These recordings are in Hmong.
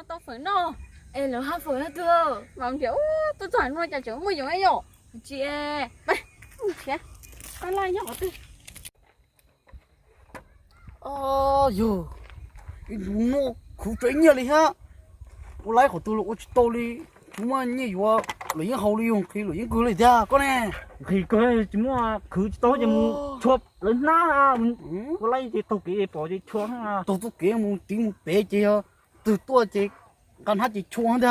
Tau fawm no. Es lawv haj fawm no twg? Mas ntias ub, tuaj txog no cas tseem muaj yoov yom? Tsis es. Nrhiav, nrhiav, nrhiav nyob qhov twg? Yog ib lub no khuv tsev nyiaj li thiab. Ua laib qhov twg los ua tsis tau li. Tsis muaj nyiaj yuav, luam yeeb haus li yus nqhis luam yeeb kawg li tiag koj ne. Nqhis kawg tsis muaj, khwv tsis tau ces mus tshua lawv hnab. Ua laib ces taug kev pom ces tshua. Taug txoj kev mus tid mus pem ces yog twg tuaj ces nqa hnab ces tshua ntag.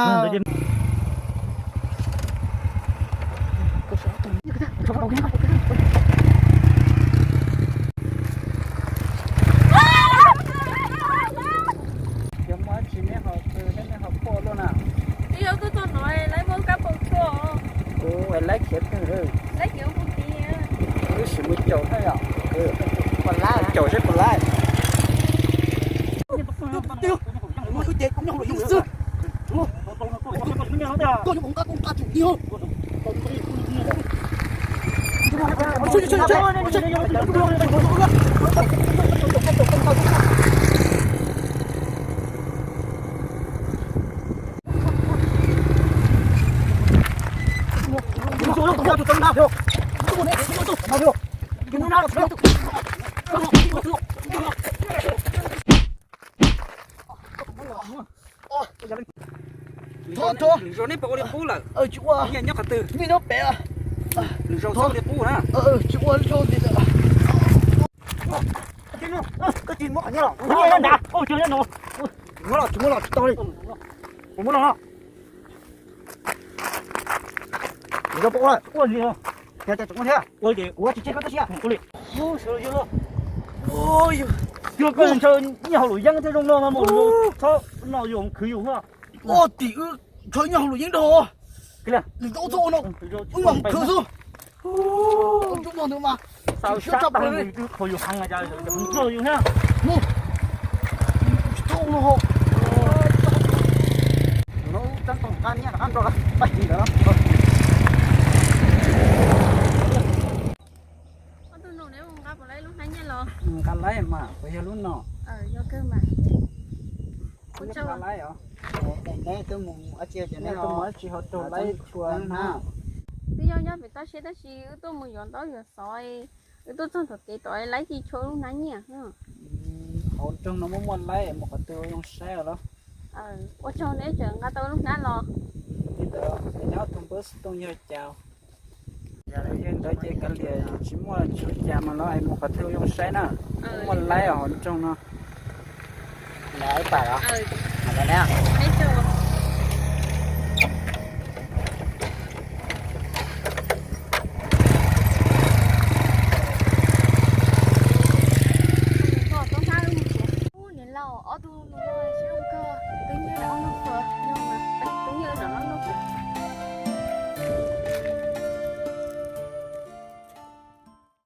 Yog muaj dab tsi nej ho qw thiab nej ho quaj luaj na? Twb yog tuaj txog no laib muab kab pau tshuaj. Kuv laib khiav twg? Laib khiav ua ti. Wb sim mus caum thiab yom. Caum seb puas laib. Lwm zaus nej puas ua li qub lawm? Nyiaj nyob qhov twg? Nyiaj nyob pem. Lwm zaus xav ua li qub na. Tsis ua li zaus li lawm. Koj tsis muab qhov nyiaj los? Tsis muab los, tsis muab los, tsis tau li. Kuv muab los no. Lwm zaus puas ua? Ua li os. Cas tseem ua thiab? Ua li ces kuv tsis tseg koj tib si. Ua li. Yog koj ntshaw nyiaj hauv luam yeeb thiaj zoo no mas mus txhob no yus khwv yus. Ua tim wb ntshaw nyiaj hauv luam yeeb dhau. Lwm zaus txhob ua no, wb mam khwv xwb. Xav siab tag li twb qhuas yus heev, yus thiab. Mus, tsis txhob ua no. Lub tseeb toom qab nyiaj rov qab nrog paj ci ntawd. Ob tug nus, neb mus nqa puas laib lub hnab nyiaj los? Nqa laib mas, puas yog lub no? Yog kawg mas. Kuv nqa laib os. Neb twb mus dab tsi, neb twb mus dab tsi ho raug laib tshua hnab? Twb yog nyob pem toj siab tab sis wb tuaj mus yuav ntaub yuav xov, wb tuaj txog thaum kev tod laib ci tshua lub hnab nyiaj. Hauv nroog no muaj muaj laib, mus qhov twg zoo saib os los? Ua tsaug neb tseem nqa tau lub hnab los. Li ntawd, neb ob tug npawb xov tooj yog cas? Yog li ntawd ces kav liam, tsis muaj tsis ua cas mas los mus qhov twg zoo saib na. Muaj laib hauv nroog no. Ib pam los? Neb tso.